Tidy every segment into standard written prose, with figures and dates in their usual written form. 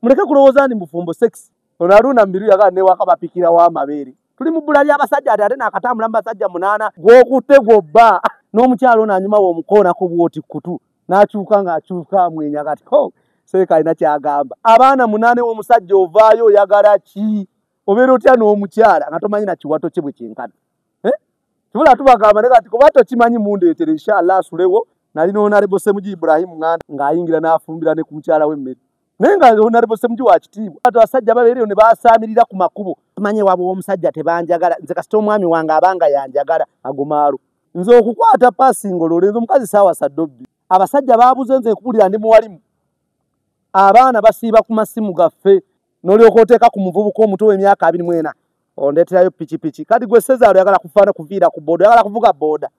Muleke kulowooza ndi mufumbo sex. Ono Haruna Mbiru yagala newaka bapikirawo amabeere. Tuli mu bbula ly'abasajja ate naakatambula mu basajja 8 gw'okutte gw'obba. N'omukyalo ono anyuma bw'omukoonako bw'oti kutu n'akyuka ng'akyuka amwenya kati ho seeka alina ky'agamba. Abaana 8 w'omusajja ovaayo oyagala ki? Obeera otya n'omukyala nga tomanyi na kiwato kye bwe kyenkana? Tubula tubagamba ne kati kuba tokimanyi mundeetere inshallah asulewo. Nali n'Honorable Ssemujju Ibrahim Nganda ng'ayingira n'afumbira ne ku mukyala w'emmere. Naye nga Honorable Ssemujju wa kitiibwa. Ate abasajja babeereyo ne baasaamirira ku makubo. Tumanye waabwe w'omusajja tebanjagala. Nze kasita omwami wange abanga yanjagala ago maalo. Nze okukwata paasi ngolole nze omukazi saawasa ddobbi. Abasajja baabuze nze nkubuulira ndi muwalimu. Abaana basiiba ku masimu gaffe. N'olyoka oteeka ku muvubuka omuto w'emyaka 24. Ondeeterayo pikipiki. Kati gwe Ssezaalo oyagala kufaana kuviira ku booda, oyagala kuvuga booda.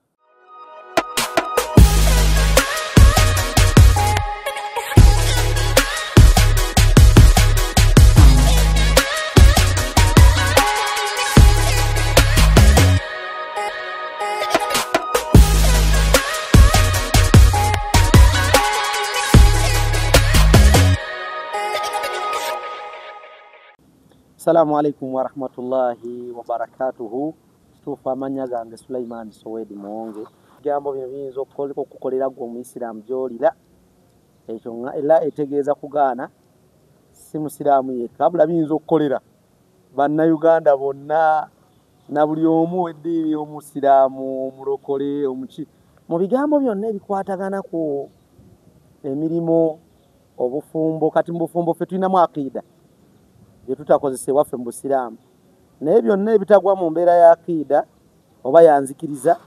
Assalamu alaikum warahmatullahi wabarakatuhu. Kituufu amannya gange Sulaiman Sowedi Muwonge. Ebigambo bino biyinza okukolera ggwe Omuyisiraamu gy'olira. Ekyo era etegeeza kugaana si Musiraamu yekka, wabula biyinza okukolera Bannayuganda bonna na buli omu ow'eddiini Omusiraamu, omulokole, omuki. Mu bigambo byonna ebikwatagana ku emirimu, obufumbo, kati mu bufumbo ffe tulinamu akiida gye tutakozesa ewaffe mu Busiraamu. Naye byonna ebitagwa mu mbeera ya akiida oba yanzikiriza,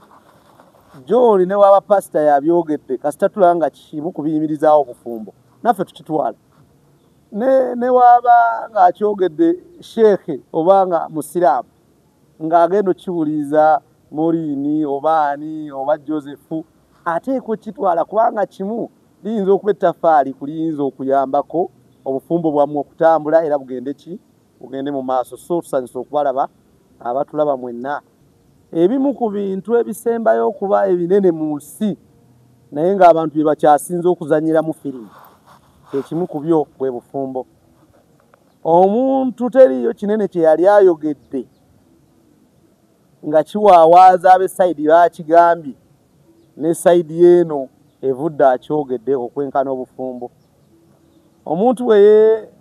gy'oli ne waba pasita yabyogedde, kasita tulaba nga kimu ku biyimirizaawo obufumbo, naffe tukitwala. Ne waba ng'akyogedde sheekhe oba nga Musiraamu, ng'agenda okkiwuliriza Morini oba ani oba Joseph, ateekwa okkitwala kubanga kimu liyinza okuba ettaffaali ku liyinza okuyambako obufumbo bwammwe okutambula era bugende ki? Bugende mu maaso. So tusanyusa okubalaba abatulaba mwenna. Ebimu ku bintu ebisembayo okuba ebinene mu nsi naye ng'abantu bye bakyasinze okuzannyiramu firimu, ekimu ku byo bwe bufumbo. Omuntu teriiyo kinene kye yali ayogedde nga kiwaawaaza ab'essayidi baakigambye ne sayidi eno evudde akyogedde okwenkana obufumbo. Omuntu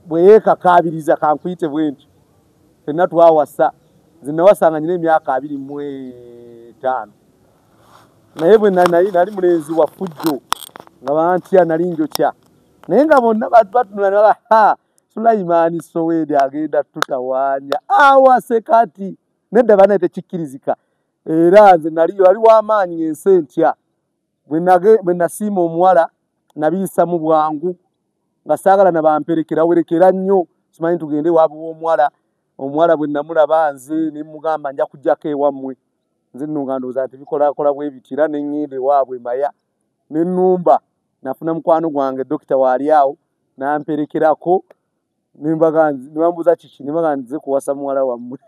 bwe yeekakaabiriza kankuyite bwe ntyo, ffenna twawasa. Nze nawasanga nnina emyaka 25. Naye bwe nali mulenzi wa ffujjo nga bantya nali njokya. Naye nga bonna batunula ne bagamba, ha, Sulaiman Sowedi agenda tutawaanya awase kati. Nedda bannaye tekikkirizika. Era nze nali w'amaanyi ng'ensi entya. Bwe nasiima omuwala nabiyisa mu bwangu nga saagala na bamperekera werekera nnyo, simanyi tugende waabwe w'omuwala. Omuwala bwe namulaba nze ne mmugamba nja kujjako ewammwe. Nze nno nga ndowooza nti bikolakola bwe biti era ne ŋŋenda ewaabwe Maya ne nnumba. Nafuna mukwano gwange dokita waali awo n'amperekerako ne bambuuza kiki, ne bagamba nze kuwasa muwala wammwe.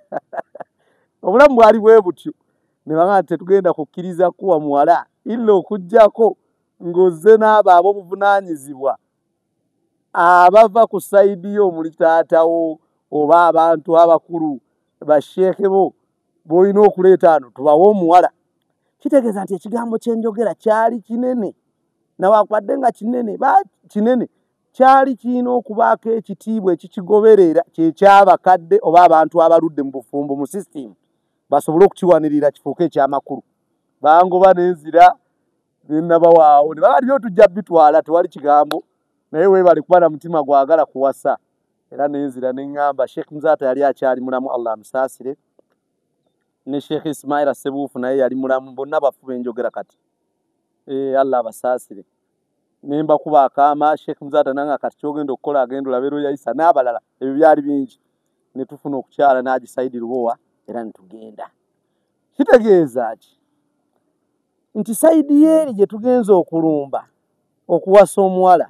Obulamu bwali bwe butyo. Ne bagamba nti tetugenda kukkiriza kuwa muwala illa okuggyako ng'ozze n'abo ab'obuvunaanyizibwa abava ku sayidi yo omuli taatawo oba abantu abakulu basheekhe bo b'olina okuleeta ano tubawe omuwala. Kitegeeza nti ekigambo kye njogera kyali kinene, newankubadde nga kinene kyali kirina okubaako ekitiibwa ekikigoberera kyekyabakadde oba abantu abaludde mu bufumbo mu sisitimu basobole okukiwanirira kifuuke ekyamakulu. Bangoba n'enzira ne nabawaawo ne bagamba byo tujja bitwala tewali kigambo, naye weebale kuba na mutima gwagala kuwasa. Era n'enzira ne ŋŋamba Sheikh Muzaata yali akyali mulamu, Allah amusaasire, ne Sheikh Ismaila Ssebuufu naye yali mulamu, bonna bafu be njogera kati. Allah abasaasire. Ne mbakuba akaama Sheikh Muzaata nange kati ky'ogenda okukola agenda olabe Royal Isa n'abalala, ebyo byali bingi. Ne tufuna okukyala n'agisaidi Lubowa era ne tugenda. Kitegeeza ki? Nti sayidi y'eri gye tugenze okulumba okuwasa omuwala,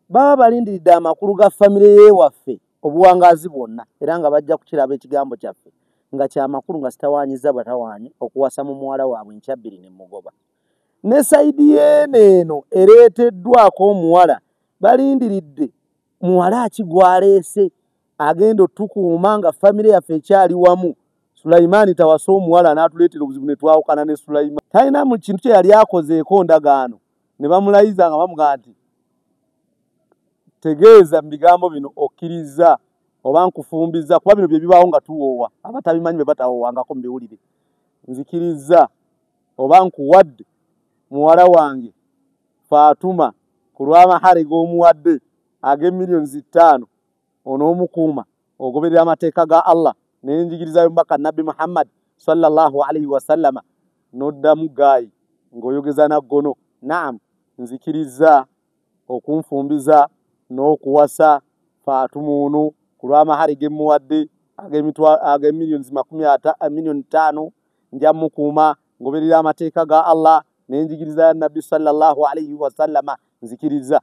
baba balindiridde amakulu ga famire y'ewaffe obuwangaazi bwonna, era nga bajja kukiraba ekigambo kyaffe nga kyamakulu nga sitawaanyizza batawaanyi okuwasa mu muwala waabwe enkya 2 ne mugoba. Ne sayidi y'eno eno ereeteddwako omuwala balindiridde Muwala ki gw'aleese agenda otukuuma nga famire yaffe ekyali wamu? Sulaimaani tawasa omuwala n'atuleetera obuzibu ne twawukana ne Sulaimaani. Talina mu kintu kye yali akozeeko ndagaano, ne bamulayiza nga bamugamba nti tegeeza mu bigambo bino okkiriza oba nkufumbiza, kuba bino bye bibaawo nga tuwoowa, abatabimanyi be batawoowangako mubiwulire. Nzikiriza oba nkuwadde muwala wange Fatuma ku lw'amahare g'omuwadde ag'emiliyoni 5, onoomukuuma ogoberera amateeka ga Allah n'enjigiriza y'omubaka Nabbi Muhammad sallallahu alaihi wasallama, n'oddamu gaayi ng'oyogeza naggono, naam, nzikiriza okunfumbiza n'okuwasa Fatuma ono ku lw'amahare ge mmuwadde ag'emiliyoni 5, nja mukuuma ngoberera amateeka ga Allah n'enjigiriza ya Nabbi sallallahu alaihi wasallama, nzikiriza.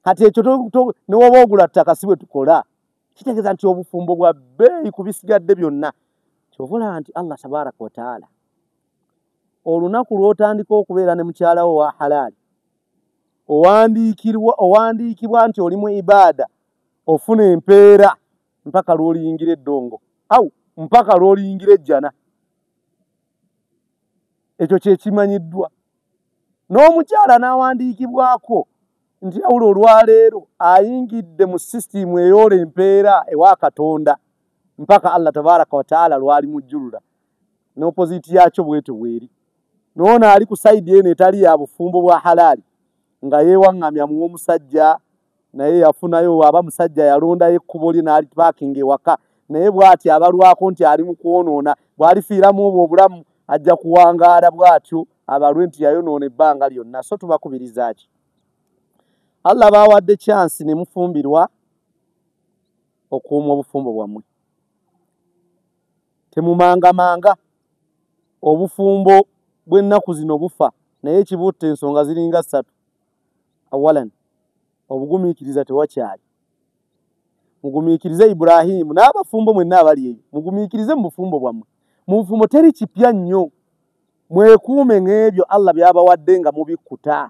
Kati ekyo ne woba ogula ttaka si bwe tukola. Kitegeeza nti obufumbo bwa bbeeyi ku bisigadde byonna. Kyova olaba nti Allah tabaaraka wa taala olunaku lw'otandika okubeera ne mukyala wo wa halaali, owandiikibwa nti oli mu ibaada, ofuna empeera mpaka lw'oliyingira eddongo au mpaka lw'oliyingira ejjana. Ekyo kye kimanyiddwa. N'omukyala n'awandiikibwako nti awula olwaleero ayingidde mu sisitimu eyoola empeera ewa Katonda mpaka Allah tabaaraka wa taala lw'alimujjulula. N'opoziti yakyo bwetyo bweri. N'ono ali ku sayidi eno etali ya bufumbo bwa halaali nga yeewaŋŋamya muwa omusajja, naye yafunayo aba musajja yalondayo ekkubo lye n'alipaakinga ewaka, naye bw'atyo abalwako nti ali mu kwonoona, bw'alifiiramu obwo obulamu ajja kuwangaala bw'atyo abalwe nti yayonoona ebbanga lyonna. So tubakubiriza ki? Allah baawadde chansi ne mufumbirwa okuuma obufumbo bwammwe. Temumangamanga, obufumbo bw'ennaku zino bufa, naye ekibutta ensonga ziringa ssatu. Awalan, obugumiikiriza tewakyali. Mugumiikirize Ibrahimu n'abafumbo mwenna abali eyo, mugumiikirize mu bufumbo bwammwe. Mu bufumbo teri kipya nnyo, mwekuume ng'ebyo Allah by'abawadde nga mubikkuta.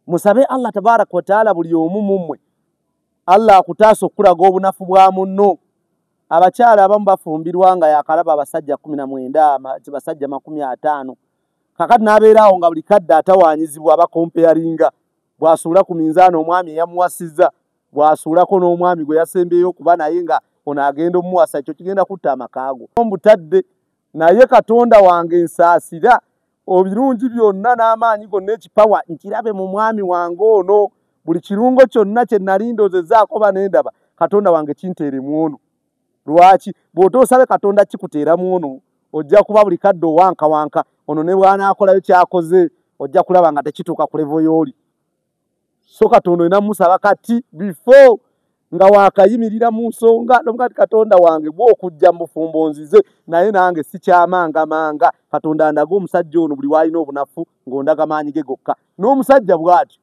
Musabe Allah tabaaraka wa taala buli omu mu mmwe Allah akutaasa okulaga obunafu bwa munno. Abakyala abamu bafumbirwa nga yakalaba abasajja 19, basajja 50, kakati n'abeera awo nga buli kadde atawaanyizibwa, abakompeyaringa, bw'asuula ku minzaani omwami eyamuwasizza, bw'asuulako n'omwami gwe yasembyeyo okuba naye nga ono agenda omuwasa, ekyo kigenda kutta amakaago. Mbutadde naye Katonda wange nsaasira ebirungi byonna n'amaanyi gonna ekipawa nkirabe mu mwami wange ono, buli kirungo kyonna kye nali ndozezzaako ba nendaba Katonda wange kinteere mu ono. Lwaki? Bw'otoosabe Katonda kikuteera mu ono, ojja kuba buli kadde owankawanka, ono ne bw'anaakolayo ky'akoze ojja kulaba nga tekituuka ku levo y'oli. So Katonda olina musaba kati before nga waakayimirira mu nsonga, n'omugamba nti Katonda wange gw'okujja mu bufumbo nzize, naye nange sikyamangamanga. Katonda ndaga omusajja ono buli w'alina obunafu ng'ondaga maanyi ge gokka. N'omusajja bw'atyo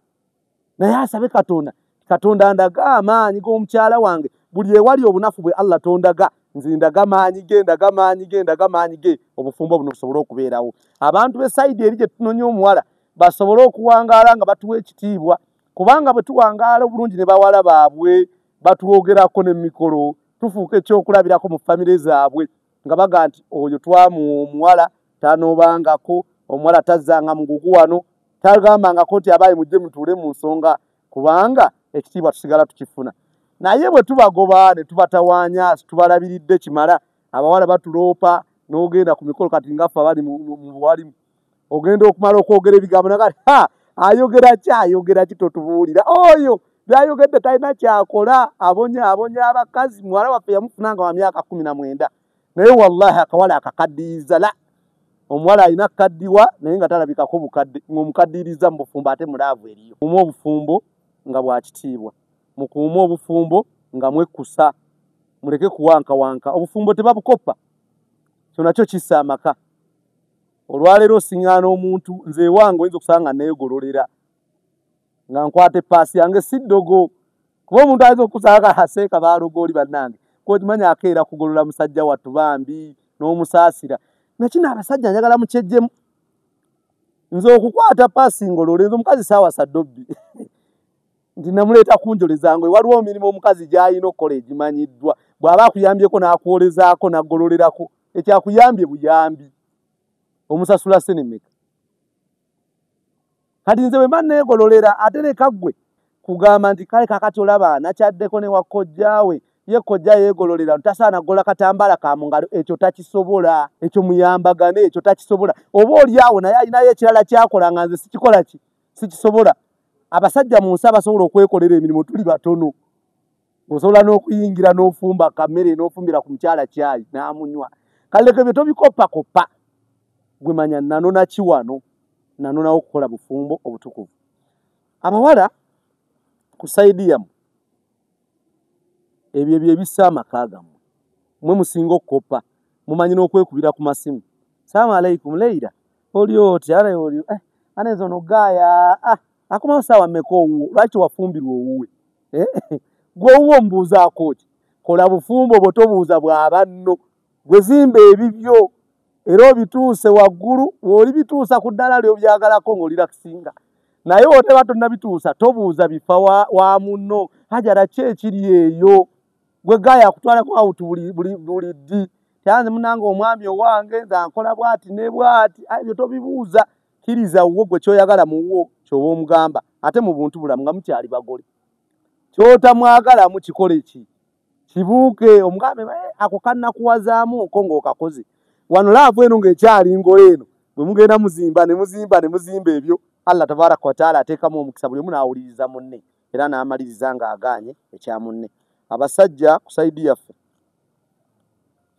naye asabe Katonda, Katonda ndaga amaanyi g'omukyala wange, buli ewali obunafu bwe Allah tondaga, nze ndaga maanyi ge, ndaga maanyi ge, ndaga maanyi ge, obufumbo buno busobole okubeerawo. Abantu b'e sayidi eri gye tunoonya omuwala basobole okuwangaala nga batuwa ekitiibwa, kubanga bwe tuwangaala obulungi ne bawala baabwe batwogerako n'emikolo, tufuuka ekyokulabirako mu famire zaabwe nga baga nti oyo twamuwa omuwala tanoobangako, omuwala tazzanga mugugu wano, tagambangako nti abaayi mujje mutuule mu nsonga, kubanga ekitiibwa tusigala tukifuna. Naye bwe tubagoba ne tubatawaanya, tubalabiridde kimala, abawala batuloopa n'ogenda ku mikolo kati nga ffe abali mu buwalimu, ogenda okumala okwogera ebigambo naga ha ayogera ki, ayogera ki, totubuulira oyo byayogedde talina kyakola, abonya abonya abakazi. Muwala waffe yamufuna nga wa myaka 19, naye wallahi akawala akakaddiyiza la omuwala alina kukaddiwa naye nga talabikako bukadde, ng'omukaddiyiriza mu bufumbo ate mulaavu eriyo. Mukuume obufumbo nga bwa kitiibwa, mukuume obufumbo nga mwekkusa, muleke kuwankawanka. Obufumbo tebabukoppa, kyo nakyo kissa amaka. Olwaleero osiŋŋaana omuntu, nze ewange oyinza okusanga nga neegololera nga nkwata eppaasi yange si ddogo, kuba omuntu ayinza okukusanga aseeka baalogooli bannange, k'okimanyi akeera kugolola musajja wattu bambi n'omusaasira. Nakino abasajja njagala mukyejjemu, nze okukwata paasi ngolole, nze omukazi saawasa ddobbi Nti namuleeta kunjoleza ngwe. Waliwo emirimu omukazi gy'alina okukola egimanyiddwa. Bw'aba akuyambyeko n'akwolezaako n'aggololerako, ekyakuyambye buyambi. Omusasula ssente mmeka? Kati nze bwe mba neegololera ate leka ggwe kugamba nti kale kakati olaba nakyaddeko ne wa kojjaawe, ye kojja yeegololera tasaana kugola katambaala ka mu ngalo, ekyo takisobola, ekyo muyambagane, ekyo takisobola. Oba oli awo naye alinayo ekirala ky'akola nga nze sikikola ki? Sikisobola. Abasajja mu nsi abasobola okwekolera emirimu tuli batono. Osobola n'okuyingira n'ofumba kammere n'ofumbira ku mukyala kyayi n'amunywa. Kale leka ebyo tobikoppakoppa. Gwe manya nanona ki wano, nanonawo okukola bufumbo obutukuvu. Abawala ku sayidi yammwe ebyo bye bissa amaka gammwe. Mmwe musinga okukoppa, mumanyi n'okwekubira ku masimu. Salaamu aleikum Leila, oli otya? Ale oli ane zono gaaya akomawo ssaawa mmeka owuwo? Lwaki tewafumbirwa owuwe? Gwe owuwo omubuuzaako ki? Kola bufumbo bwo, tobuuza bwa banno. Gwe zimba ebibyo era obituuse waggulu, bw'olibituusa ku ddaala ly'obyagalako ng'olirakisinga. Naye bw'oteba tonnabituusa tobuuza bifa wa munno. Hajara ki ekiri eyo? Gwe gaaya akutwalako awutu buli ddi. Kyanze munnange omwami owange nze ankola bw'ati ne bw'ati. Ebyo tobibuuza. Kkiriza wuwo gwe ky'oyagala muwo ky'oba omugamba, ate mu buntu bulamu nga mukyali bagole. Ky'otamwagalamu kikole ki? Kibuuke omugambe ako kannakuwazaamu nko ng'okakoze. Wano laavu eno ng'ekyali ngole eno, bwe mugenda muzimba ne muzimba ne muzimba ebyo, Allah tabaraka wa taala ateekamu omukisa buli omu n'awuliriza munne era n'amaliriza ng'agaanye ekya munne. Abasajja ku sayidi yaffe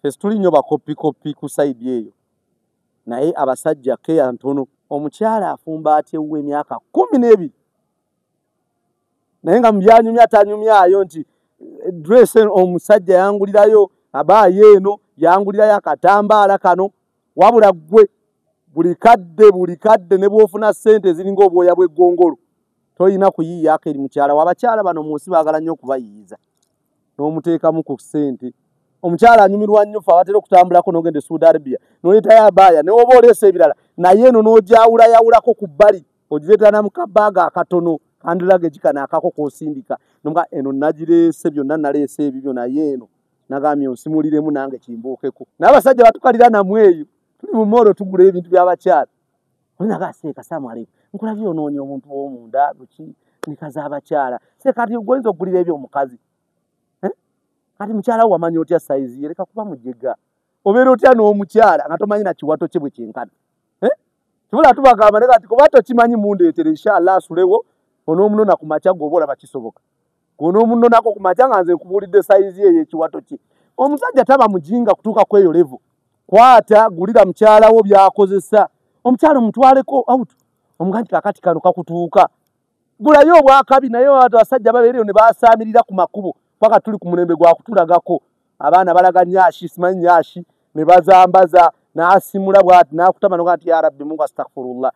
ffe situli nnyo bakoppikoppi ku sayidi eyo, naye abasajja keya ntono. Omukyala afumba atya ewuwe emyaka 12 naye nga mu byanyumya tanyumyayo nti dress omusajja yangulirayo abaayi eno, yangulirayo akatambaala kano. Wabula ggwe buli kadde ne bw'ofuna ssente eziringa obwoya bw'eggongolo toyina kuyiiyaako eri mukyala. Abakyala bano mu nsi baagala nnyo okubayiiza n'omuteekamu ku ssente. Omukyala anyumirwa nnyo, ffe abatera okutambulako n'ogenda e Saudi Arabia n'oleetayo abaaya ne woba oleese ebirala, naye eno n'ogyawulayawulako ku bbali ogireetera na mu kabaaga akatono kandilage kano akako k'osindika nomuga eno nagireese byonna naleese ebibyo, naye eno nagambye onsimuliremu nange kimbuukeko. Naye abasajja batukalira namwe eyo, tuli mu moolo tugula ebintu by'abakyala. Oli naga seeka salaamu aleikum, nkulabye onoonya omuntu w'omunda buki nika z'abakyala. Seeka kati gwoyinza okugulira ebyo omukazi? Kati mukyala wo wamanya otya sayizi ye? Leka kuba mujega. Obeera otya n'omukyala nga tomanyi na kiwato kye bwe kyenkana? Kibula tubagamba naye kati kuba tokimanyi mundeetere inshallah asulewo onoomunona ku makya gwe oba olaba kisoboka. Gw'onoomunonako ku makya nga nze nkubuulidde sayizi ye ey'ekiwato kye. Omusajja taba mujinga kutuuka ku eyo level. Kwata gulira mukyala wo by'akozesa. Omukyala omutwaleko out. Omugambe nti kakati kano kakutuuka. Gulayo obwakabi, naye abantu abasajja babeereyo ne baasaamirira ku makubo. Paka tuli ku mulembe gwa kutulagako. Abaana balaga nyashi, simanyi nyashi, ne bazambaza, n'asimula bw'ati, n'akutama n'ogamba nti ya Rabbi Mungu astaghfirullah.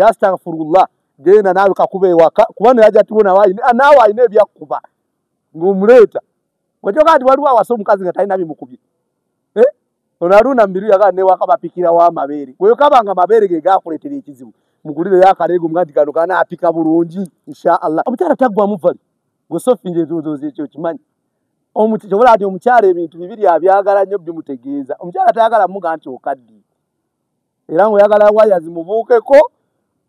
Astaghfirullah, genda naawe kakube ewaka, kuba naye ajja tubona naawe alina ebyakkuba ng'omuleeta. Bw'okyogera nti waliwo awasa omukazi nga talina bimukubye. Ono Haruna Mubiru yagamba n'ewaka bapikirawo amabeere. Bwe kaba nga amabeere ge gaakuleetera ekizibu, mugulireyo akaleega omugambe nti kano kanaapika bulungi insha Allah. Omukyala taggwamu vali. Gwe Sophie nje ndowooza ekyo okimanyi. Kyobola nti omukyala ebintu bibiri abyagala nnyo bimutegeeza. Omukyala tayagala mugamba nti okaddiye. Era ng'oyagala waya zimubuukeko,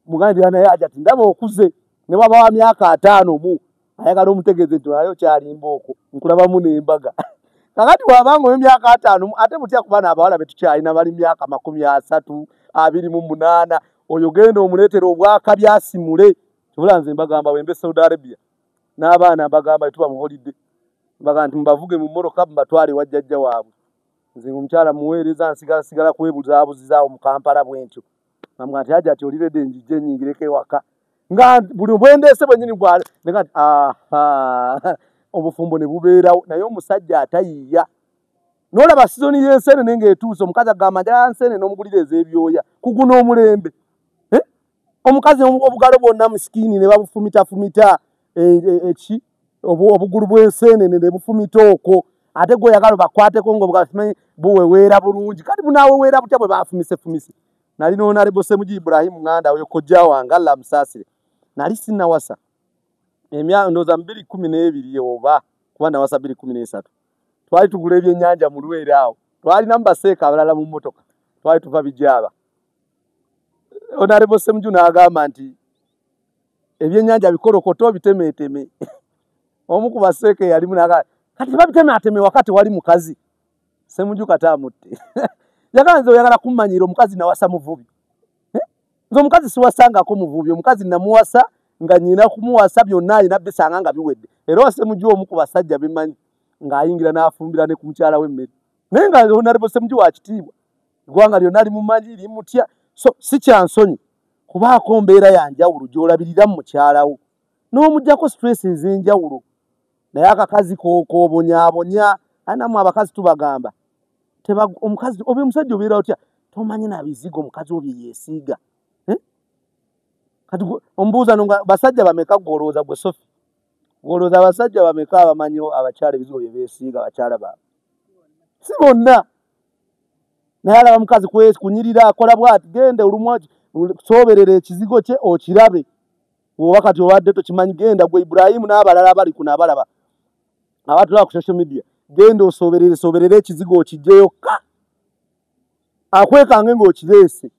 mugambe nti naye aja ti ndaba okuze. Ne bw'aba wa myaka 50 mu, ayagala omutegeeze nti naye okyalimba okwo, nkulabamu n'embaga. Kakati bw'aba ng'ow'emyaka 50 mu, ate mutya kuba n'abawala be tukyalina bali myaka 30, 28, oyo genda omuleetera obwakabi asimule. Kibula nze mbagamba bwe mbe Saudi Arabia, n'abaana mbagamba bwe tuba mu holiday, mbagamba nti mubavuge mu mmotoka mubatwale ewa jjajja waabwe. Nze ng'omukyala muweereza nsigala kwebuzaabuziza mu Kampala bwe ntyo. Bamugamba nti Hajati oli ready njije nnyingireko ewaka. Nga buli bwendeese bwennyini ne nga nti, aha, obufumbo ne bubeerawo. Naye omusajja atayiiya. N'olaba sizoni y'enseenene ng'etuuse, omukazi agamba njagala nseenene n'omugulira ez'ebyoya. Kuguna omulembe. Omukazi obugalo bwonna musikiini ne babufumitafumita, obugulu bw'enseenene ne bufumita okwo. Ate gwe oyagala bakwateko ng'obugabe buweweera bulungi. Kati bunaaweweera butya bwe baafumisefumise? Nali n'Honorable Ssemujju Ibrahim Nganda oyo kojja wange, Allah amusaasire. Nali sinnawasa. Emyaka ndowooza 2012 oba kuba nawasa 2013, twali tugula ebyennyanja mu Lwera awo, twalinamu baseeka abalala mu mmotoka, twali tuva Bijaaba. Honorable Ssemujju n'agamba nti ebyennyanja bikolokoto bitemeeteme. Omu ku baseeka eyalimu n'agamba kati tebabitemeateme wakati wali mukazi. Ssemujju kati amutte. Yagamba nze oyagala kummanyira omukazi nawasa muvubi. Nze omukazi siwasangako muvubi, omukazi namuwasa nga nnyina kumuwasa byonna alina bisanga nga biwedde. Era wa Ssemujju omu ku basajja bemanyi ng'ayingira n'afumbira ne ku mukyala w'emmere. Naye nga Honorable Ssemujju wa kitiibwa, eggwanga lyonna limumanyi, limutya. So si kya nsonyi kubaako mbeera ya njawulo gy'olabirira mu mukyala wo n'omuggyako stress ez'enjawulo. Naye akakazi koobonyaabonya. Aye nammwe abakazi tubagamba omukazi oba omusajja obeera otya tomanyi na bizigo omukazi wo bye yeesiiga. Kati omubuuza no nga basajja bameka gw'olowooza gwe Sophie? Gw'olowooza abasajja bameka abamanyi abakyala ebizigo bye beesiiga abakyala baabwe? Si bonna. Naye alaba mukazi kunyirira akola bw'ati, genda olumu sooberera ekizigo kye okirabe. Bw'oba kati obadde tokimanyi, genda gwe Ibrahimu n'abalala abali kuno abalaba abatulaba ku social media, genda osooberere sooberere ekizigo okiggyeyo ka akwekange ng'okireese.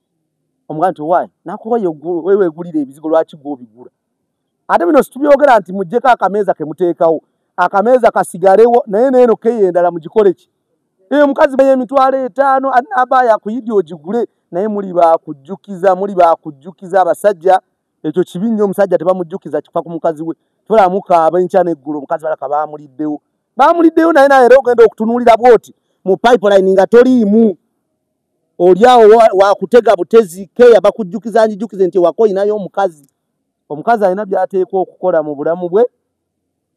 Omugamba nti why nakuwa weegulira ebizigo lwaki gw'obigula? Ate bino situbyogera nti muggyeko akameeza ke muteekawo, akameeza kasigalewo, naye neeno keeyo endala mugikole ki? Eyo omukazi beye 50,000 anaaba yakuyidde ogigule, naye muli baakujjukiza, muli baakujjukiza abasajja. Ekyo kibi nnyo, omusajja tebamujjukiza kifa ku mukazi we. Tolaba mukaaba enkya n'eggulo, omukazi balaka baamuliddewo. Baamuliddeyo naye naye era ogenda okutunuulira bw'oti mu pipeline nga toliimu. Oli awo wakutega butezi, keeya bakujjukiza njijjukize nti ewaka olinayo omukazi. Omukazi alina by'ateekwa okukola mu bulamu bwe,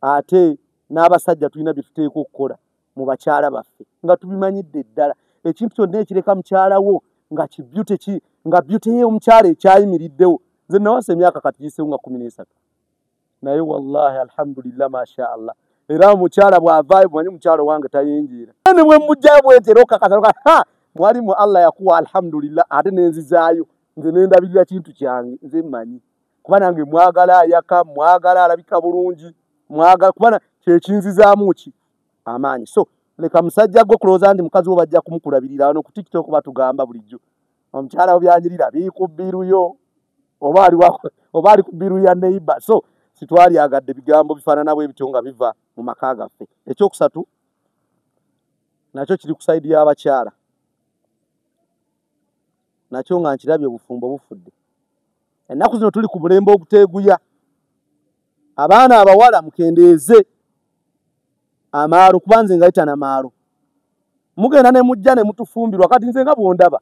ate n'abasajja tulina bye tuteekwa okukola mu bakyala baffe nga tubimanyidde ddala. Ekintu kyonna ekireka mukyala wo nga ki beauty ki, nga beauty y'omukyala ekyayimiriddewo. Nze nawasa emyaka kati giyiseewo nga 13, naye wallahi alhamdulillah masha Allah. Era omukyala bw'avaayo, mumanyi omukyala wange tayingira. Ne bwe mmuggyayo bwe nti era okakasa, ha, mwalimu Allah yakuwa alhamdulillah, ate ne nzizaayo nze ne ndabirira kintu kyange. Nze mmanyi kuba nange mwagala ayaka, mwagala alabika bulungi, mwagala kuba kyekinzizaamu ki amaanyi. So leka musajja gwe kulowooza nti mukazi wo bajja kumukulabirira. Wano ku TikTok batugamba bulijjo omukyala wo byanyirira biri oba ali ku bbiru ya neighbor. So sitwalyagadde bigambo bifaanana bwe bityo nga biva mu maka gaffe. Ekyokusatu nakyo kiri ku sayidi y'abakyala, nakyo nga nkirabye obufumbo bufudde. Ennaku zino tuli ku mulembe oguteeguya. Abaana abawala mukendeeze amaalo, kuba nze ngayita na maalo. Mugenda ne mujja ne mutufumbirwa. Kati nze nga bw'ondaba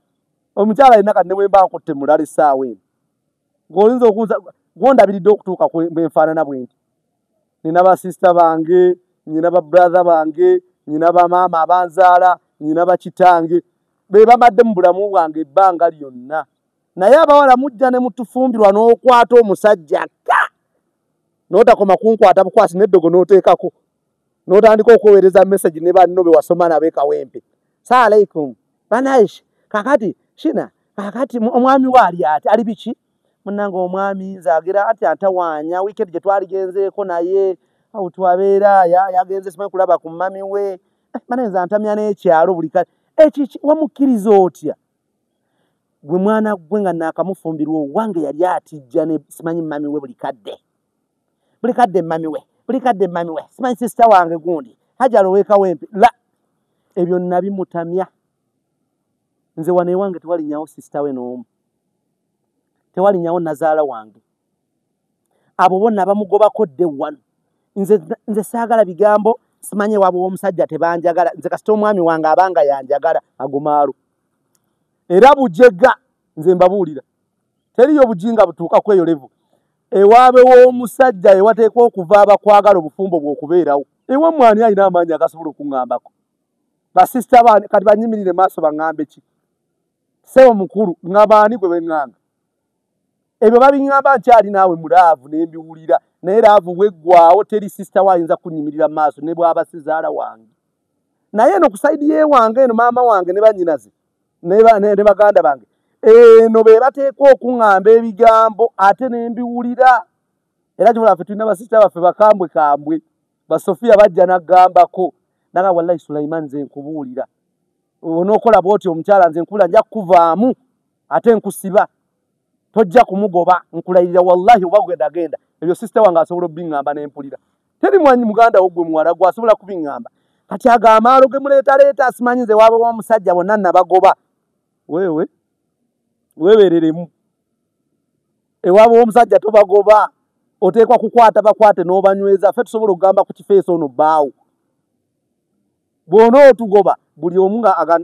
omukyala yenna kati ne bwe mba nkutte mulala essaawa eno, ng'oyinza okunza gwondabiridde okutuuka bwe nfaanana bwe nti. Nina basisita bange, nina ba brother bange, nina bamaama abanzaala, nina bakitange, be bamadde mu bulamu bwange ebbanga lyonna. Naye abawala mujja ne mutufumbirwa n'okwata omusajja ka n'otakoma kunkwata bukwasi n'eddogo n'oteekako n'otandika okweweereza message ne banno be wasoma nabo e Kawempe. Salaamu aleikum banaishi, kakati shina kakati omwami we ali ati ali biki? Munnange omwami nze agira ati antawaanya, weekend gye twaligenzeeko naye awo twabeera yagenze simanyi kulaba ku mami we, bannange nze antamya n'ekyalo buli kati. Ekiki wamukkiriza otya? Gwe mwana gwe nga naakamufumbirwa owange yali atijja ne simanyi mami we buli kadde. Buli kadde mami we, buli kadde mami we, simanyi sisita wange gundi, Hajara ow'e Kawempe. La, ebyo nabimutamya. Nze wano ewange tewalinyawo sisita we n'omu, tewalinyawo nazaala wange. Abo bonna bamugobako dde wano. Nze saagala bigambo, simanyi ewaabwe w'omusajja tebanjagala. Nze kasita omwami wange abanga yanjagala, ago maalo. Era bujega, nze mbabuulira, teriyo bujinga butuuka ku eyo level. Ewaabwe w'omusajja ewateekwa okuva abakwagala obufumbo bw'okubeerawo. Ewammwe ani alina amaanyi agasobola okuŋŋambako? Basisita baani kati bannyimirire maaso baŋŋambe ki? Ssebo mukulu, ŋŋamba ani gwe beŋŋanga? Ebyo babiŋŋamba nkyali naawe mu laavu ne mbiwulira, naye laavu bw'eggwaawo teri sisita we ayinza kunnyimirira mu maaso ne bw'aba sizaala wange. Naye eno ku sayidi y'ewange eno maama wange ne bannyinaze ne baganda bange eno be bateekwa okuŋŋamba ebigambo ate ne mbiwulira. Era kibula ffe tulina basisita baffe bakambwe kambwe, Basofia bajja n'agambako naga wallahi Sulaiman nze nkubuulira onookola bw'oti omukyala nze nkubuulira nja kukuvaamu ate nkusiba tojja kumugoba nkulayirira wallahi oba genda genda. Ebyo sisita wange asobola obiŋŋamba ne mpulira. Teri mwanyi muganda wo gwe muwala gwe asobola kubiŋŋamba. Kati ago amaalo ge muleetaleeta simanyi nze waaba w'omusajja bonna nabagoba. Weewe weebereremu ewaabwe w'omusajja tobagoba, oteekwa kukwata bakwate n'obanyweza. Ffe tusobola okugamba ku kifeesi ono bbaawo bw'onootugoba buli omu nga aga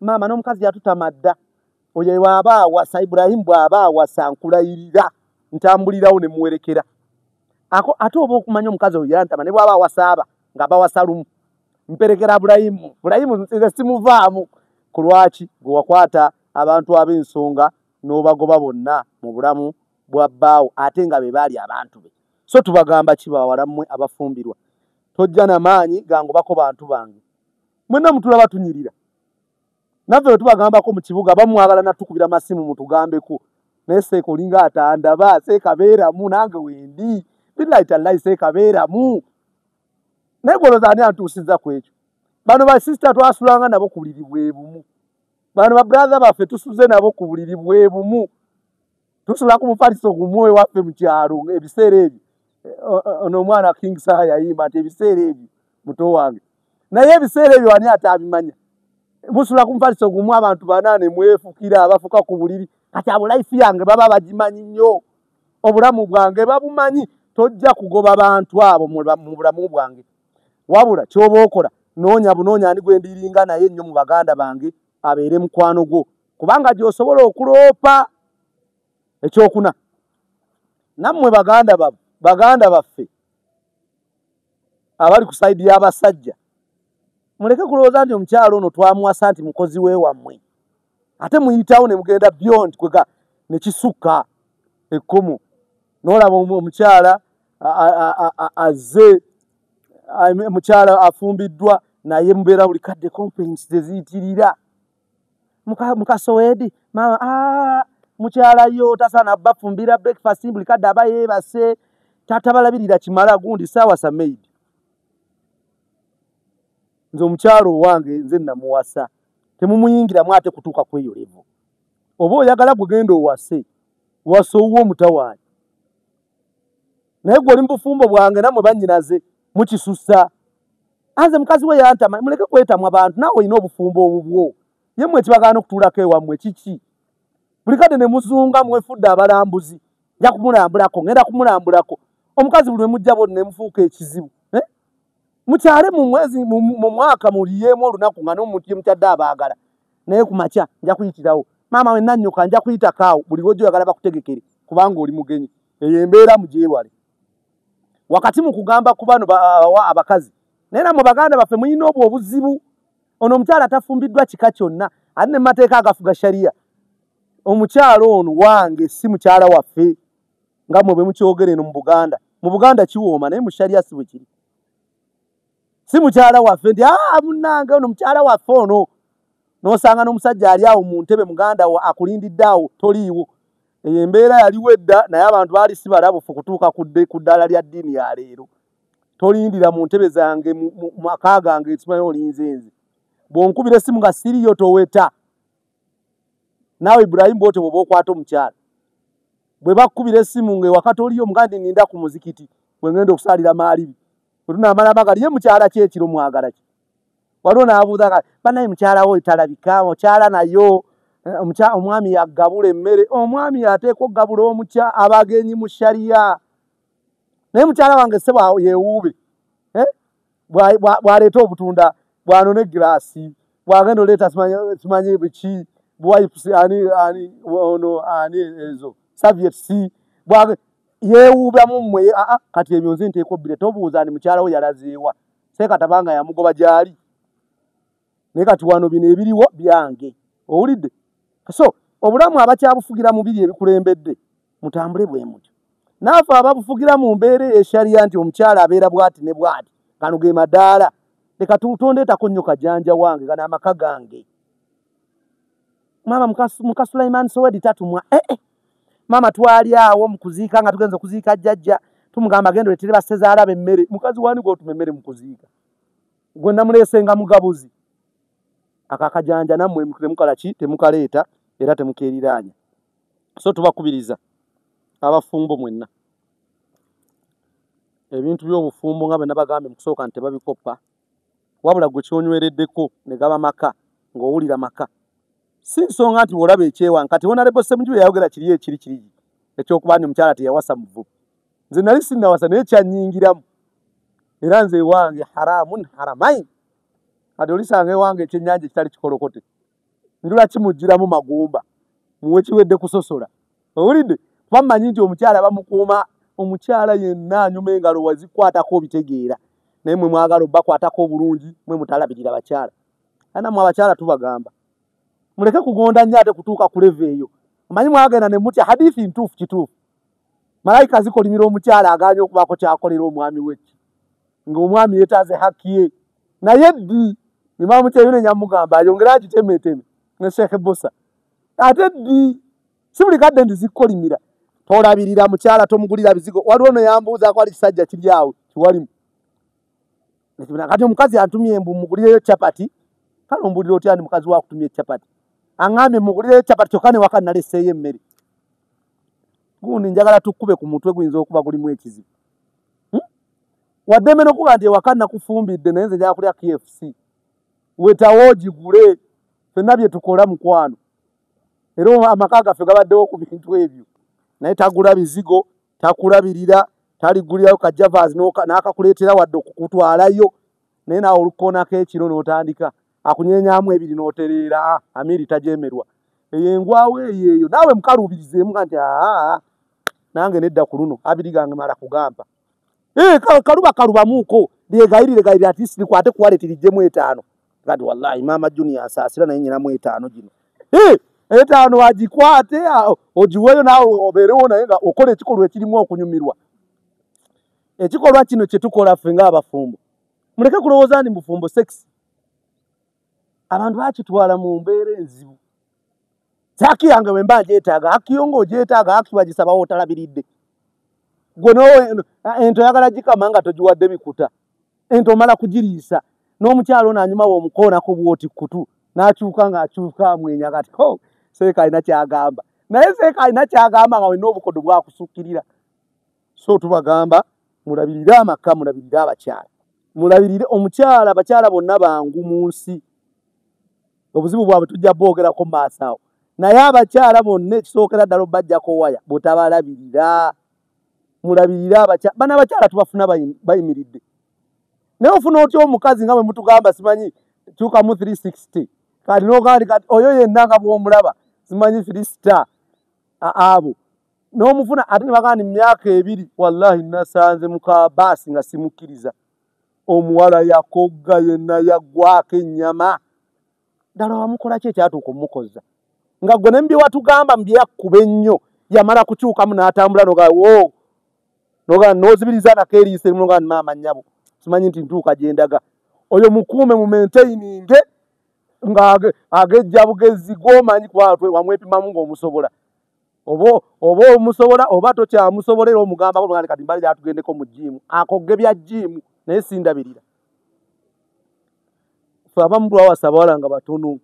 maama n'omukazi yatutama dda. Oyo bw'aba awasa Ibrahimu bw'aba awasa nkulayirira ntambulirawo ne muwerekera. Ako ate oba okumanya omukazi oyo yantama ne bw'aba awasa aba nga bawasa lumu mperekera Burayimu. Burayimu nze simuvaamu. Ku lwaki gwe wakwata abantu ab'ensonga n'obagoba bonna mu bulamu bwa bbaawo ate nga be baali abantu be? So tubagamba ki bawala mmwe abafumbirwa? Tojja na maanyi gangobako bantu bange. Mwenna mutulaba tunyirira. Naffe bwe tubagambako mu kibuga bamwagala natukubira masimu mutugambeko. Naye seeka olinga atandaba, seeka beeramu nange wendi. Billahi tallahi seeka beeramu. Naye gwe olowooza ani antuusizza ku ekyo? Bano basisita twasulanga nabo ku buliri bwe bumu. Bano babrother baffe tusuze nabo ku buliri bwe bumu. Tusula ku mufaliso gumu ewaffe mu kyalo ebiseera ebyo. Ono omwana King Saha yayimba nti ebiseera ebyo muto wange. Naye ebiseera ebyo ani ataabimanya? Musula ku mufaliso gumu abantu bana ne mwefukira abafuka ku buliri. Kati abo life yange baba bagimanyi nnyo. Obulamu bwange babumanyi. Tojja kugoba bantu abo mu bulamu bwange. Wabula ky'oba okola noonya bunoonya ani gwe ndiringa naye ennyo mu baganda bange abeere mukwano gwo, kubanga gy'osobola okuloopa. Ekyokuna, nammwe baganda baffe abali ku sayidi y'abasajja muleke kulowooza nti omukyala ono twamuwasa nti mukozi we wammwe, ate muyitawo ne mugenda beyond kwega ne kisukka ekkomo. N'olaba omukyala azze, omukyala afumbiddwa naye mubeera buli kadde complaints zeziyitirira. Mukasowedi maama mukyala yo tasaana bafumbira breakfast buli kadde aba yeebase tatabalabirira kimala gundi saawasa maid. Nze omukyala owange nze namuwasa temumuyingiramu ate kutuuka ku eyo level. Oba oyagala gwe genda owase, wasa owuwo omutawaanya. Naye gwe oli mu bufumbo bwange nammwe bannyinaze mukisussa. Anze mukazi we yantama, muleke kwetamwa bantu naawe olina obufumbo obubwo. Ye mmwe ekibagaana okutuulako ewammwe kiki? Buli kadde ne muzunga mwefudde abalambuzi. Nja kumulambulako, ngenda kumulambulako. Omukazi buli lwe mujja bw'oti ne mufuuka ekizibu. Mukyale mu mwezi mu mwaka muliyeemu olunaku nga n'omuntu ye mukyadde abaagala. Naye ku makya nja kuyitirawo. Maama we nannyuka nja kuyitako awo buli lw'ojja oyagala bakutegekere kubanga oli mugenyi. Eyo embeera mugyewale. Wakati mu kugamba ku bano abakazi naye nammwe baganda baffe mulina obwo obuzibu. Ono omukyala tafumbiddwa kika kyonna ate ne mu mateeka agafuga sharia. Omukyala ono wange si mukyala waffe nga mmwe bwe mukyogera eno mu Buganda. Mu Buganda kiwooma naye mu sharia si bwe kiri. Si mukyala waffe nti munnange ono mukyala waffe ono. N'osanga n'omusajja ali awo mu ntebe muganda wo akulindidde awo toliiwo. Eyo embeera yaliwo edda naye abantu baali si balabufu kutuuka ku ddaala lya ddiini ya leero. Tolindira mu ntebe zange mu maka gange simanyi olinze nze. Bw'onkubira essimu nga siriiyo toweta. Naawe Ibrahimu bw'otyo bw'oba okwata omukyala. Bwe bakkubira essimu ng'ewaka toliiyo mugambe nti nninda ku muzikiti bwe ngenda okusaalira maalibi. Bwe tunaamala magali ye mukyala ki ekiro mwagala ki? Waliwo n'abuuza kale bannaye mukyala wo talabika, omukyala nayo omwami yagabula emmere, omwami y'ateekwa okugabula abagenyi mu sharia. Naye mukyala wange ssebo yeewuube. Bw'aleeta obutunda, bw'anona eggiraasi, bw'agenda oleeta simanyi biki, wipes ani ani ono ani ezo serviettes yeewuubamu mmwe kati ebyo nze nteekwa obbire tobuuza nti mukyala wo yalazeewa. Seekataba nga yamugoba gy'ali. Naye kati wano bino ebiriwo byange. Owulidde? So obulamu abakyabufugira mu biri ebikulembedde mutambule bwe mutyo. Naafe ababufugira mu mbeera ey'esharia nti omukyala abeera bw'ati ne bw'ati gano ge madaala. Leka tondeetako nnyo kajanja wange gano amaka gange. Maama muka Sulaiman Sowedi tatumwa. Maama twali awo mu kuziika nga tugenze okuziika jjajja. Tumugamba genda oleetere bassezaala b'emmere. Mukazi wani gw'otuma emmere mu kuziika? Gwe namuleesenga mugabuzi. Ako akajanja nammwe temukola ki? Temukaleeta era temukeeriraanya. So tubakubiriza abafumbo mwenna, ebintu by'obufumbo nga bwe nabagambye mu kusooka nti tebabikoppa, wabula gwe kyonywereddeko ne gaba maka ng'owulira maka. Si nsonga nti bw'olaba ekyewanka kati Honorable Ssemujju yayogera kiri ekiri kiri ekyokuba nti omukyala teyawasa muvubi. Nze nali sinnawasa naye kyannyingiramu, era nze ewange haramun haramain. Kati olisanga ewange ekyennyanja ekitali kikolokote, njula kimuggyiramu magumba, muwe kiwedde kusosola. Owulidde? Kuba mmanyi nti omukyala bamukuuma, omukyala yenna anyuma engalo wazikwatako obitegeera, naye mwe mwagala obbakwatako obulungi, mwe mutalabirira bakyala. Ana mmwe abakyala tubagamba muleke kugonda nnyo ate kutuuka ku level eyo. Omanyi mwagenda ne mutya hadithi ntuufu kituufu, malayika zikolimira omukyala agaanye okubaako kyakolera omwami we ki, ng'omwami yeetaaze haki ye. Naye ddi Imaamu Kyeyune nyamugamba ayongere agitemeeteme ne Sheikh Bosa, ate ddi si buli kadde nti zikkolimira. Tolabirira mukyala, tomugulira bizigo. Waliwo no yambuuzaako ali kisajja kiri awo kiwalimu kati omukazi antumye mbu mugulireyo chapati. Kale ombuulira otya ndi mukazi wakutumye chapati? Aŋŋambye mugulireyo chapati kyokka ne waka naleseeyo emmere. Gundi njagala tukkube ku mutwe guyinza okuba gulimu ekizibu. Waddembe n'okuba nti ewaka nakufumbidde naye nze njagala kulya KFC. Wetawo ogigule, ffenna bye tukola mukwano. Era amaka gaffe gabaddewo ku bintu ebyo. Naye tagula bizigo, takulabirira, taligulirayo ka Javas n'akakuleetera wadde okukutwalayo. Naye naawe olukoonako ekiro n'otandika akunyenyaamu ebiri n'otereera, Amiri tajemerwa. Eyo engwawo eyo eyo naawe mukaluubirizeemu nga nti aa nange nedda ku luno abiri gange mala kugamba. Kaluba kalubamuuko lyegayirire gayirire ati sirikwate ku wallet lijjemu 5. Kati wallahi maama Junior asaasira naye nnyinamu 5 gino. 5 agikwate ogiweeyo naawe obeerewo naye nga okola ekikolwa ekirimu okunyumirwa. Ekikolwa kino kye tukola ffe ng'abafumbo, muleke kulowooza nti mufumbo sex. Abantu bakitwala mu mbeera enzibu. Haki yange bwe mba ngyetaaga, haki yo ng'ogyetaaga, haki bagisabawo otalabiridde. Gwe ente oyagala gikama nga togiwadde bikuta, ente omala kugiriisa, n'omukyala ono anyuma w'omukoonako bw'oti kutu, n'akyuka ng'akyuka amwenya kati ho seeka alina ky'agamba. Naye seeka alina ky'agamba nga wenna obukodo bwakusukkirira. So tubagamba mulabirire amaka, mulabirire abakyala, mulabirire omukyala. Abakyala bonna bangu mu nsi, obuzibu bwabwe tujja bwogerako mu maaso awo. Naye abakyala bonna ekisookera ddala obajjako waya bw'otabalabirira. Mulabirire abakyala bano, abakyala tubafuna bayimiridde. Naye ofuna otya omukazi nga bwe mutugamba simanyi kyukamu 360, kati n'ogamba kati oyo yenna nga bw'omulaba simanyi 3 star abo n'omufuna ate ne bagamba nti myaka 2 wallahi nasanze muka baasi nga simukkiriza. Omuwala yakogga yenna yaggwako ennyama. Ddala wamukola ki ekyatuuka omukoza? Nga gwe ne mu bye watugamba mu bye yakkuba ennyo yamala kukyukamu n'atambula n'ogamba wo n'ogamba n'ozibiriza nako eriiso erimu n'ogamba maama nnyabo simanyi nti ntuuka gye ndaga. Oyo mukuume mu maintaininge nga agejja bugezi gw'omanyi kuba wamwepimamu ng'omusobola. Oba omusobola oba tokyamusobola era omugambako n'ogamba kati mbale gyatugendeko mu gym, akogge bya gym naye sindabirira. Ffe abamu twawasa abawala nga batono,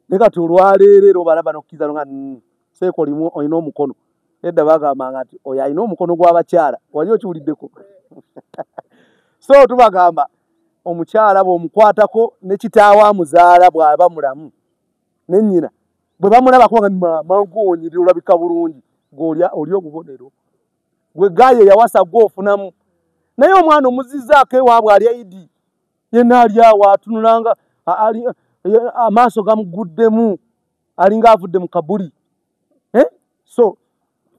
naye kati olwaleero era obalaba n'okkiriza n'ogamba seeka olimu olina omukono. Edda bagambanga nti oyo alina omukono gw'abakyala, wali okiwuliddeko? So tubagamba omukyala bw'omukwatako ne kitaawe amuzaala bw'aba mulamu ne nnyina bwe bamulaba kubanga maama ng'onyirira olabika bulungi, gw'olya oli obubonero gwe gaayo eyawasa gw'ofunamu. Naye omwana omuzizzaako ewaabwe ali aidi yenna ali awo atunulanga amaaso gamuguddemu alinga avudde mu kabuli. So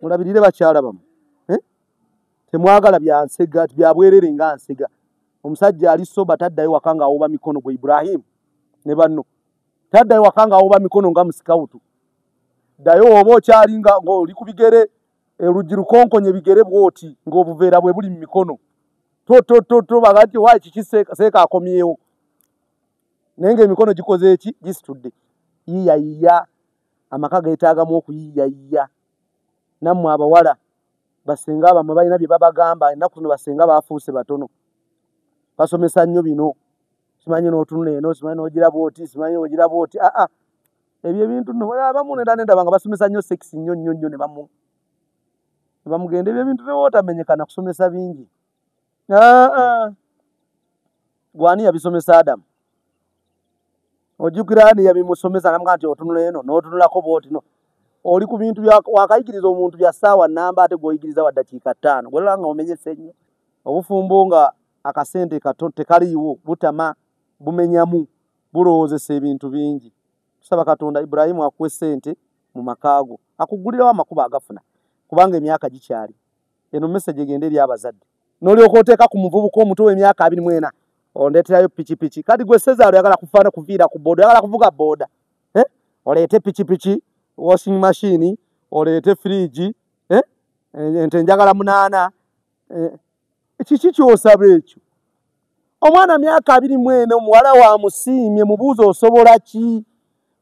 mulabirire bakyala bammwe. Temwagala bya nsega bya bwerere nga nsega. Omusajja ali soba taddayo waka ng'awuba mikono gwe Ibrahim ne banno, taddayo waka ng'awuba mikono nga musikawutu. Ddayo oba okyali nga ng'oli ku bigere, oluggi lukonkonye bigere bw'oti ng'obuveera bwe buli mu mikono. To baga nti waayi kiki seeka akomyewo, naye ng'emikono gikoze eki? Gisitudde. Yiiyayiiya, amaka geetaagamu okuyiiyayiiya. Nammwe abawala Basenga abamwe balina bye babagamba. Ennaku zino basenga bafuuse batono, basomesa nnyo bino, simanyi n'otunula eno, simanyi n'ogira bw'oti, simanyi ogira bw'oti. Aa, ebyo ebintu nno abamu nenda nendaba nga basomesa nnyo sex nnyo nnyo nnyo, ne bamugenda. Ebyo ebintu newootamenyekana kusomesa bingi. Aa, gwani yabisomesa? Adamu ojjukira ani yabimusomesa? Namugaa nti otunula eno n'otunulako bw'oti. No oli ku bintu wakayigiriza omuntu bya ssaawa nnamba, ate gw'oyigiriza wa ddakiika 5. Gwolaba nga omenyese nnyo obufumbo, nga akasente kato tekaliiwo, butama, bumenyamu, bulowoozesa ebintu bingi. Tusaba Katonda Ibulayimu akuwe ssente mu makaago, akuggulirawo amakubo agafuna, kubanga emyaka gikyali. Eno message egenda eri abazadde. N'olyoka oteeka ku muvubuka omuto w'emyaka 24, ondeeterayo pikipiki. Kati gwe Sezaalo oyagala kufaana kuviira ku booda, oyagala kuvuga booda, eh? Oleete pikipiki, washing machine, oleete fridge, eh? Ente njagala 8, eh? Kiki ky'osaba ekyo? Omwana myaka 24, omuwala wamusiimye, mubuuza osobola ki?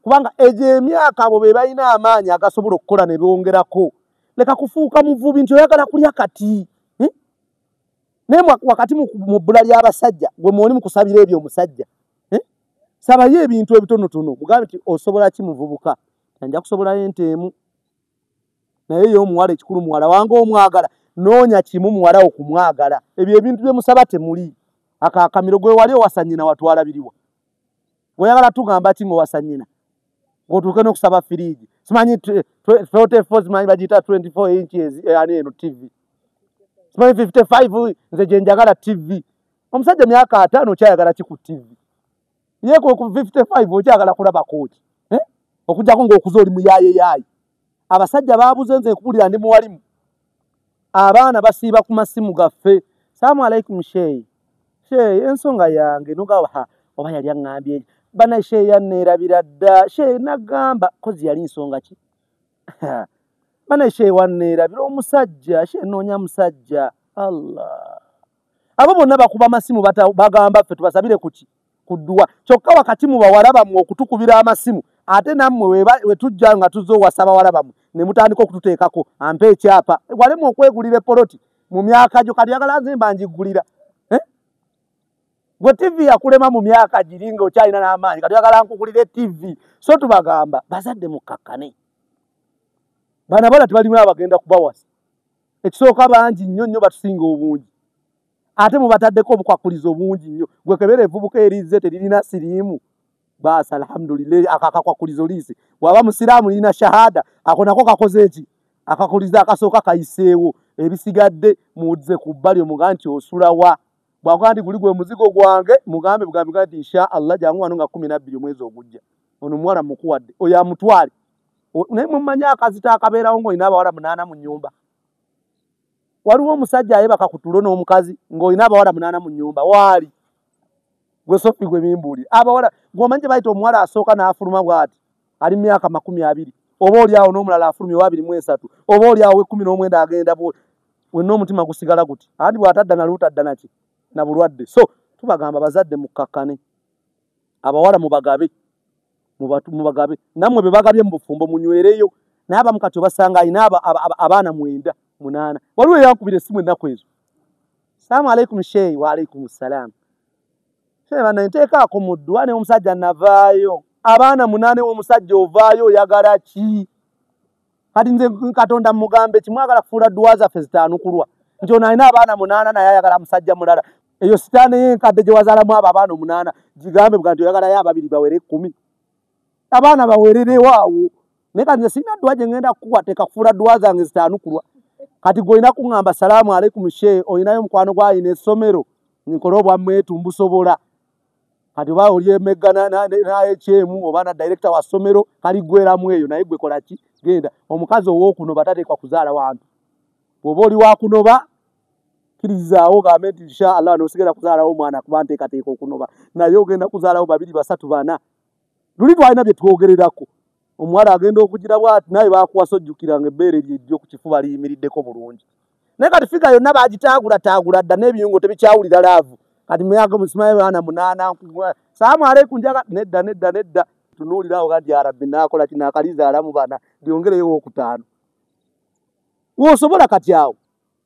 Kubanga egyo emyaka abo be balina amaanyi agasobola okukola ne bongerako. Leka kufuuka muvubi nti oyagala kulya kati, eh? Naye wakati mu bbula ly'abasajja, gwe mwoli mu kusabira ebyo omusajja, eh? Sabayo ebintu ebitonotono, mugambe nti osobola ki muvubuka, nja kusobolayo ente emu. Naye ye omuwala ekikulu, muwala wange omwagala, noonya kimu muwala okumwagala. Ebyo ebintu bye musaba temuli. Akakamiro gwe wali owasa nnyina watwala biriwa? Oyagala tugamba ki ng'owasa nnyina ng'otuuke n'okusaba firiigi, simanyi 44, simanyi bagiyita 24 inches, ani eno TV, simanyi 55, nze gye njagala TV. Omusajja myaka 50 okyayagala ki ku TV? Ye ku 55 okyagala kulabako ki? Eh? Okuggyako ng'okuze oli muyaaye yaaye. Abasajja baabuze. Nze nkubuulira, ndi muwalimu. Abaana basiiba ku masimu gaffe. "Salaamu alaikum sheeyi, sheeyi, ensonga yange." Nogawa oba yali aŋŋambye bana, sheeyi yanneerabira dda. Sheeyi nagamba kozi yali nsonga ki bana, sheeyi wanneerabira omusajja, sheeyi noonya musajja. Allah, abo bonna bakuba masimu, bagamba ffe tubasabire kuki? Ku dduwa. Kyokka wakati mu bawala bammwe okutukubira amasimu, ate nammwe we tujja nga tuzze owasa bawala bammwe, ne mutandika okututeekako ampa ekyapa. Walemu okwegulira epoloti mu myaka gyo, kati yagala nze mba ngiggulira, eh? Gwe TV yakulema mu myaka giri nga okyalina n'amaanyi, kati oyagala nkugulira TV. So tubagamba bazadde mukkakkane, bana bala tebalimu abagenda kubawasa. Ekisooka bangi nnyo nnyo batusinga obungi, ate mubataddeko obukwakulizo obungi nnyo. Gwe kebera evvubuka erizze teririna siriimu, baasi alhamdulillah, ako akakwakulizo liisi. Bw'aba musiraamu lirina shahada, ako nako kakoze eki? Akakulizo akasooka kayiseewo. Ebisigadde muzze ku bbali. Omugambe nti osulawa, bw'akugaa nti guli gwe muzigo gwange, mugambe bugambi nti insha Allah jangu wano nga 12 omwezi ogujja, ono omuwala mukuwadde, oyo amutwale. Naye mumanyi akazito akabeerawo ng'olina abawala 8 mu nnyumba? Waliwo omusajja ayebaka ku tulo n'omukazi ng'olina abawala 8 mu nnyumba. Waali gwe Sofi, gwe bimbuulire, abawala gweomanyi gye bayita omuwala asooka n'afuluma bw'ati ali mu myaka 20, oba oli awo n'omulala afulumye owa 23, oba oli awo w'19 agenda bwoli, wenna omutima gusigala guti anti bw'atadda naluutadda naki na bulwadde. So tubagamba bazadde mukkakkane, abawala mubagabe, mubagabe. Nammwe be bagabye mu bufumbo munywereyo. Naye abamu kati obasanga alina abaana 9, 8. Waliwo eyankubira essimu ennaku ezo, "Salaamu alaikum sheeyi." "Waalaikum salaamu sheeyi." "Bana nteekaako mu ddwa ne omusajja navaayo." Abaana 8 w'omusajja ovaayo, oyagala ki kati? Nze Katonda mugambe kimwagala kufuula dduwa zaffe zitaanukulwa nti ono alina abaana 8 naye ayagala musajja mulala. Eyo sitaane y'enkadde gye wazaalamu abo abaana 8, gigambe buga nti oyagalayo ababiri bawere 10, abaana bawererewo awo. Naye kati nze sirina dduwa gye ŋŋenda kukuwa, teeka kufuula dduwa zange zitaanukulwa. Kati gwe olina kuŋŋamba, "Salaamu alaikum shee, olinayo mukwano gwalina essomero nkole obwamwetu mbusobola." Kati oba oli emegga naekyemu oba na director wa ssomero, kaliggweramu eyo. Naye gwe kola ki? Genda. Omukazi ow'okunoba tateekwa kuzaala wantu. Bw'oba oli wakunoba, kkirizaawo ogambe nti insha Allah nosigala kuzaalawo omwana kuba nteekateeka okunoba, naye ogenda kuzaalawo babiri, basatu, bana. Luli twalina bye twogererako, omuwala agenda okugira bwati naye bakuwasa, ojjukira nga ebbeere lyejjo ku kifuba liyimiriddeko bulungi. Naye kati figure yonna bagitaagulataagula dda n'ebiyungo tebikyawulira love. Kati myaka musimaye baana 8, "Salaamu aleikum, njaga." Nedda, nedda, nedda. Tunuulirawo kati, ya Rabbi, naakola kino akalizaalamu bana, lyongereyo okutaano wosobola. Kati awo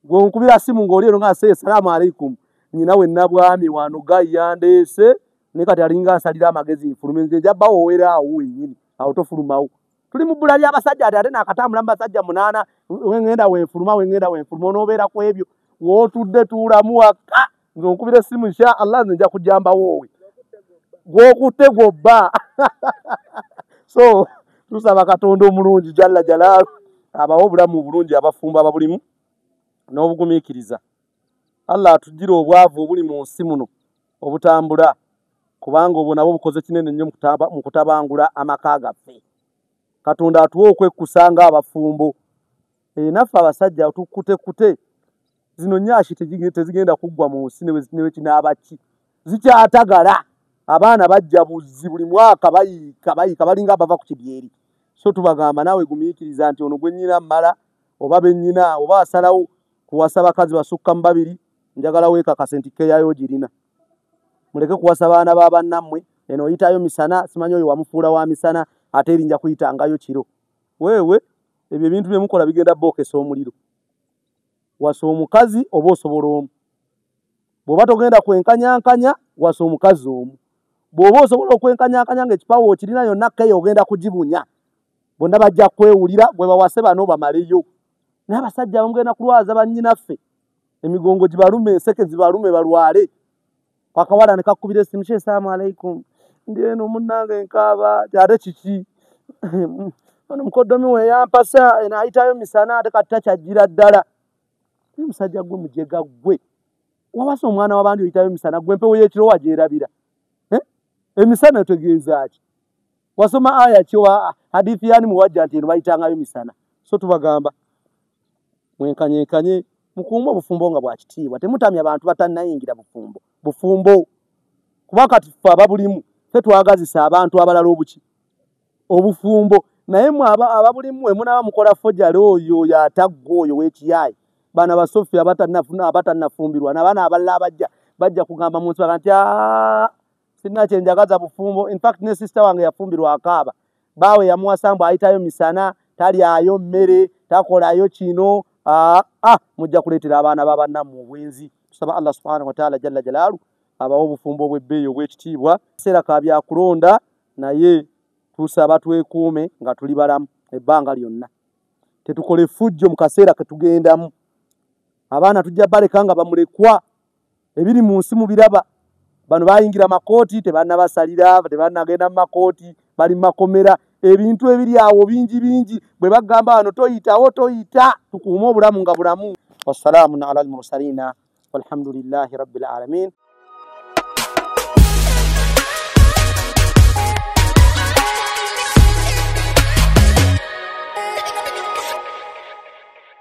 Gwonkubira simu ng'oli ero nga say salamu alaikum, nyina we nabwami wano gayandeese ne kati alinga asalira amagezi nfulume, nze nja bawoowera awo wennyini awo tofulumawo. Tuli mu bbula ly'abasajja ate naakatambula mu basajja 8, wengenda wenfuluma wengenda wenfuluma, onoobeera ku ebyo w'otudde tuulamu waka. Nze onkubira essimu insha Allah nze nja kujja mbawoowe gw'okutte gw'obba. So tusaba Katonda omulungi jalla jalaalu abawe obulamu obulungi abafumbo ababulimu n'obugumiikiriza. Allah atuggyire obwavu obuli mu nsi muno obutambula, kubanga obwo nabwo bukoze kinene nnyo mu kutabangula amaka gaffe. Katonda atuwe okwekkusa ng'abafumbo. Naffe abasajja tukkutekute, zino nnyashi tezigenda kuggwa mu nsi ne bwe kinaaba ki, zikyatagala. Abaana bajja buzzi buli mwaka bayiika bayiika balinga abava ku kidyeri. So tubagamba naawe gumiikiriza nti ono gwe nnyina mmala oba be nnyina oba asalawo kuwasa bakazi basukka mu 2, njagala weekakase nti keeyayo girina. Muleke kuwasa baana ba bannammwe, eno oyitayo misana, simanyi oyo wamufuula wa misana ate erinja kuyitangayo kiro. Weewe ebyo ebintu bye mukola bigenda bookesa omuliro. Wasa omukazi oba osobola omu, bw'oba togenda kwenkanyankanya wasa omukazi omu, bw'oba osobola okwenkanyankanya ng'ekipawo okirina yonna keeya ogenda kugibunya, bonna bajja kwewulira gwe bawase bano bamaleyo. Naye abasajja bamugenda kulwaza bannyinaffe, emigongo gibalume, enseke zibalume balwale. Akawala ne kakubira essimu, she assalamu alaikum, ndi eno munnange nkaaba, ate kiki? Ono mukoddomi we yampasa, eno ayitayo misana ate kati takyajjira ddala. Naye musajja gwe mujega ggwe, wawasa omwana w'abandi oyitayo misana, gwe empewo y'ekiro wagyerabira. Emisana etegeeza ki? Wasoma aya ki oba hadithi yani muwajja nti eno bayitangayo misana? So tubagamba mwenkanyekanye, mukuume obufumbo nga bwa kitiibwa, temutamya bantu batannayingira bufumbo bufumbo, kuba kati ffe ababulimu ffe twagazisa abantu abalala obuki obufumbo. Naye mmwe ababulimu mwe munaaba mukola fojale oyo oyo ataggwa oyo w'ekiyaayi, baana basoffe abatannafumbirwa n'abaana abalala abajja bajja kugamba mu nsi baga nti sirina kye njagaza bufumbo. In fact ne sister wange yafumbirwa akaaba, baawe yamuwasa mbu ayitayo misana, talyayo mmere, takolayo kino. Mujja kuleetera abaana ba bannammwe obwenzi. Tusaba Allah subhanahu wa ta'ala jalla jalaalu abawe obufumbo obw'ebbeeyi obw'ekitiibwa. Kaseera ka byakulonda, naye tusaba twekuume nga tuli balamu ebbanga lyonna, tetukole effujjo mu kaseera ke tugendamu. Abaana tujja baleka nga bamulekwa, ebiri mu nsi mubiraba. Bano bayingira makooti tebannabasalira, tebannagenda mu makooti, bali mu makomera. Ebintu ebiri awo bingi bingi, bwe bagamba wano toyitawo toyita. Tukuume obulamu nga bulamu. Wassalaamu ala al-mursalina walhamdulillahi rabbil alamin.